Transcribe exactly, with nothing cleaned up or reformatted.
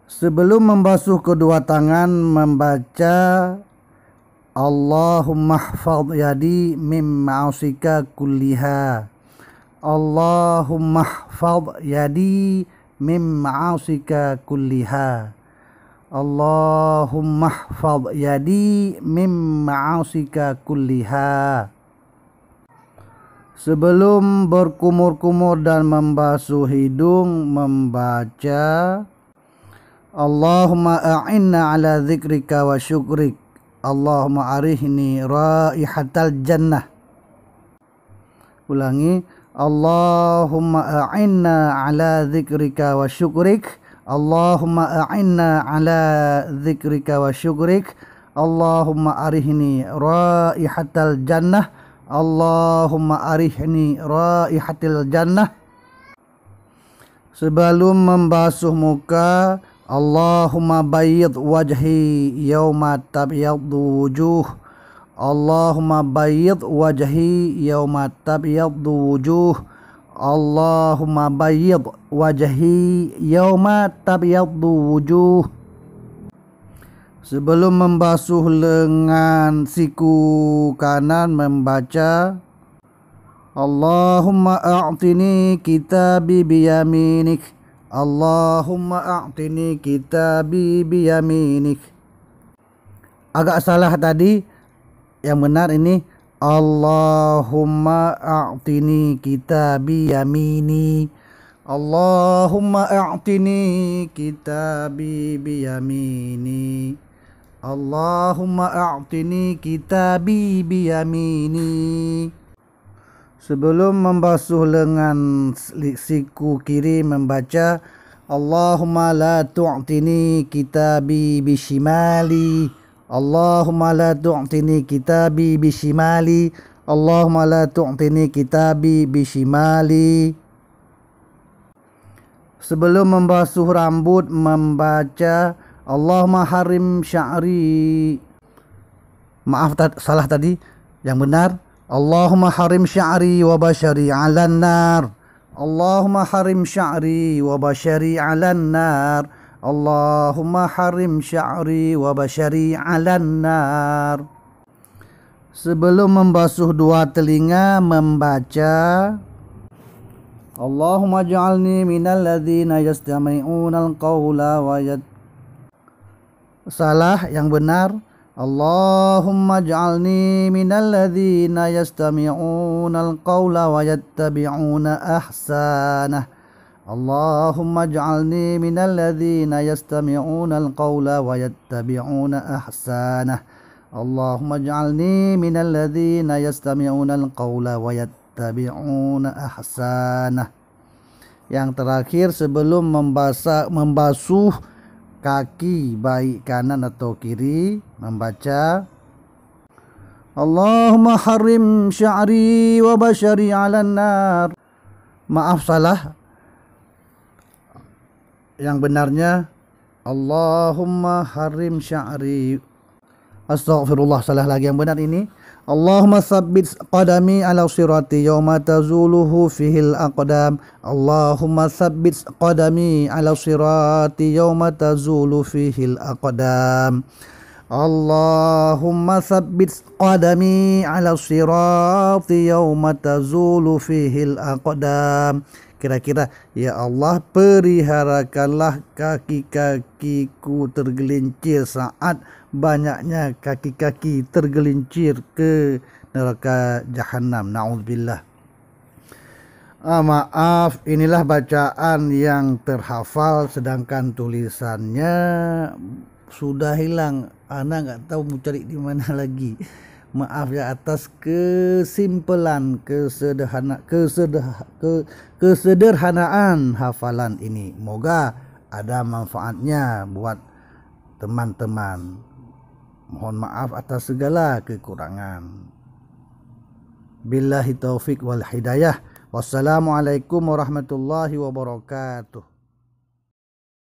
Sebelum membasuh kedua tangan, membaca, "Allahumma hfadh yadi mim ma'asika kulliha. Allahumma hfadh yadi mim ma'asika kulliha. Allahumma hfadh yadi mim ma'asika kulliha." Sebelum berkumur-kumur dan membasuh hidung, membaca, "Allahumma a'inna ala dzikrika wa syukrik. Allahumma arihni raihatal jannah." Ulangi, "Allahumma a'inna ala dzikrika wa syukrik. Allahumma a'inna ala dzikrika wa syukrik. Allahumma arihni raihatal jannah. Allahumma arihni raihatal jannah." Sebelum membasuh muka, "Allahumma bayyidh wajhi yauma tabyaddu wujuh. Allahumma bayyidh wajhi yauma tabyaddu wujuh. Allahumma bayyidh wajhi yauma tabyaddu wujuh." Sebelum membasuh lengan siku kanan, membaca, "Allahumma a'tini kitabi biyaminik. Allahumma a'tini kitabi biyaminik." Agak salah tadi, yang benar ini, "Allahumma a'tini kitabi yamini. Allahumma a'tini kitabi biyamini. Allahumma a'tini kitabi biyamini." Sebelum membasuh lengan li-, siku kiri, membaca, "Allahumma la tu'tini kitabi bishimali. Allahumma la tu'tini kitabi bishimali. Allahumma la tu'tini kitabi bishimali." Sebelum membasuh rambut, membaca, "Allahumma harim sya'ri." Maaf, ta-, salah tadi. Yang benar, "Allahumma harim sya'ri wa basyari 'alan nar. Allahumma harim sya'ri wa basyari 'alan nar. Allahumma harim sya'ri wa basyari 'alan nar." Sebelum membasuh dua telinga, membaca, "Allahumma ij'alni minal ladzina yastami'unal qaula wa yat-," salah, yang benar, "Allahumma ij'alni minal ladzina yastami'unal qaula wa yattabi'una ahsanah. Allahumma ij'alni minal ladzina yastami'unal qaula wa yattabi'una ahsanah. Allahumma ij'alni minal ladzina yastami'unal qaula wa yattabi'una ahsanah." Yang terakhir, sebelum membasa-, membasuh kaki baik kanan atau kiri, membaca, "Allahumma harim sya'ri wa basyari 'alan nar." Maaf, salah. Yang benarnya, "Allahumma harim sya'ri." Astaghfirullah, salah lagi, yang benar ini, "Allahumma tsabbit qadami 'ala sirati yauma tazuluhu fihil aqdam. Allahumma tsabbit qadami 'ala sirati yauma tazulu fihil aqdam. Allahumma tsabbit qadami 'ala sirati yauma tazulu fihil aqdam." Kira-kira, "Ya Allah, periharakanlah kaki-kakiku tergelincir saat banyaknya kaki-kaki tergelincir ke neraka Jahannam." Na'udzubillah. Ah, maaf, inilah bacaan yang terhafal, sedangkan tulisannya sudah hilang. Ana nggak tahu mau cari di mana lagi. Maaf ya atas kesimpelan, kesederhana-, kesederha-, ke-, kesederhanaan hafalan ini. Moga ada manfaatnya buat teman-teman. Mohon maaf atas segala kekurangan. Billahi taufik wal hidayah. Wassalamualaikum warahmatullahi wabarakatuh.